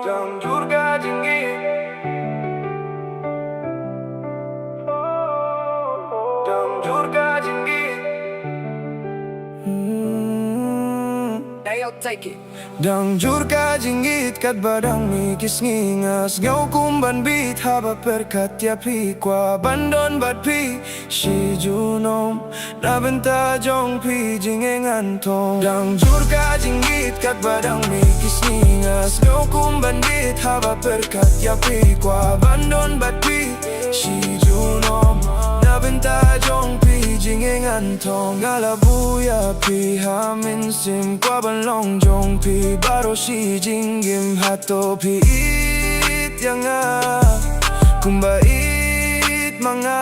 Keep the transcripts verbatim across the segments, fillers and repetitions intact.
Dang jur ka jingngeit. Dang jur ka jingngeit. Hmm. Dang jur ka jingngeit katba dang mih ki sngi, nga sngew kum ban bit haba pyrkhat ïa phi. Kwah ban don bad phi shi junom, na bynta jong phi jingeh ngan thong. Dang jur ka jingngeit katba dang mih ki sngi, nga sngew kum ban bit haba pyrkhat ïa phi. Kwah ban don bad phi shi junom, na bynta jong phi jingeh ngan thong. Nga la buh ïa phi ha mynsiem, kwah ban long jong phi baroh shi jingim. Hato phi ïeit ïa nga kumba ïeit ma nga?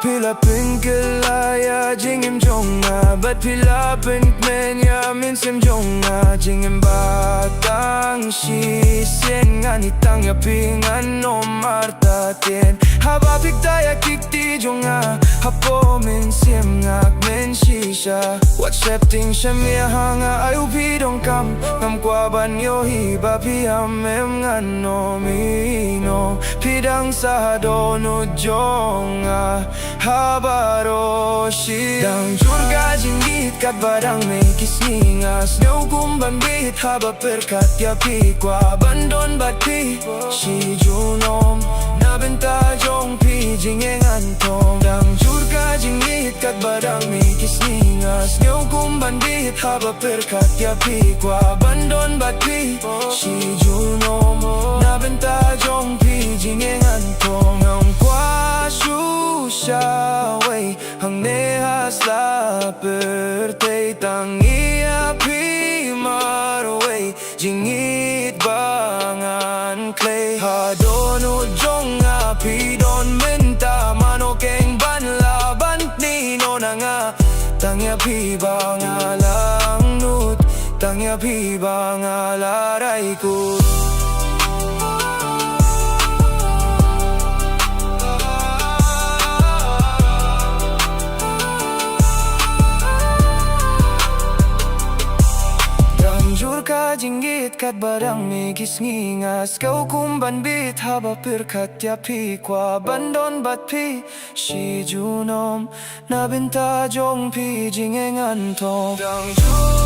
Phi la pynkylla ïa jingim jong nga, bad phi la pynkmen ïa mynsiem jong nga. Jingim ba tang shisien, ngan ïeit tang ïa phi, ngan ym artatien. Haba phi ktah ïa ki kti jong nga hapoh mynsiem, nga kmen shisha. Wat sheptieng shem ïa nga, ai u phi donkam. Ngam kwah ban ïohi ba phi ïam, em, ngan ym ïehnoh. Phi dang sah ha dohnud jong nga ha baroh shi. Dang jur ka jingngeit katba dang mih ki sngi, nga sngew kum ban bit haba pyrkhat ïa phi. Kwah ban don bad phi shi junom, na bynta jong phi jingeh ngan thong. Dang jur ka jingngeit katba dang mih ki sngi, nga sngew kum ban bit haba pyrkhat ïa phi. Kwah ban don bad phi shi junom, na bynta jong phi jingeh ngan thong. Ngam kwah shu shah wei hangne ha sla pyrthei, tang ïa phi marwei jingngeit ba ngan khlei. Ha dohnud jong nga phi don mynta, mano keiñ ban lah ban knieh noh na nga? Tang ïa phi ba nga la angnud, tang ïa phi ba nga la rai kut. Dang jur ka jingngeit katba dang mih ki sngi, nga sngew kum ban bit haba pyrkhat ïa phi. Kwah ban don bad phi shi junom, na bynta jong phi jingeh ngan thong. Dang jur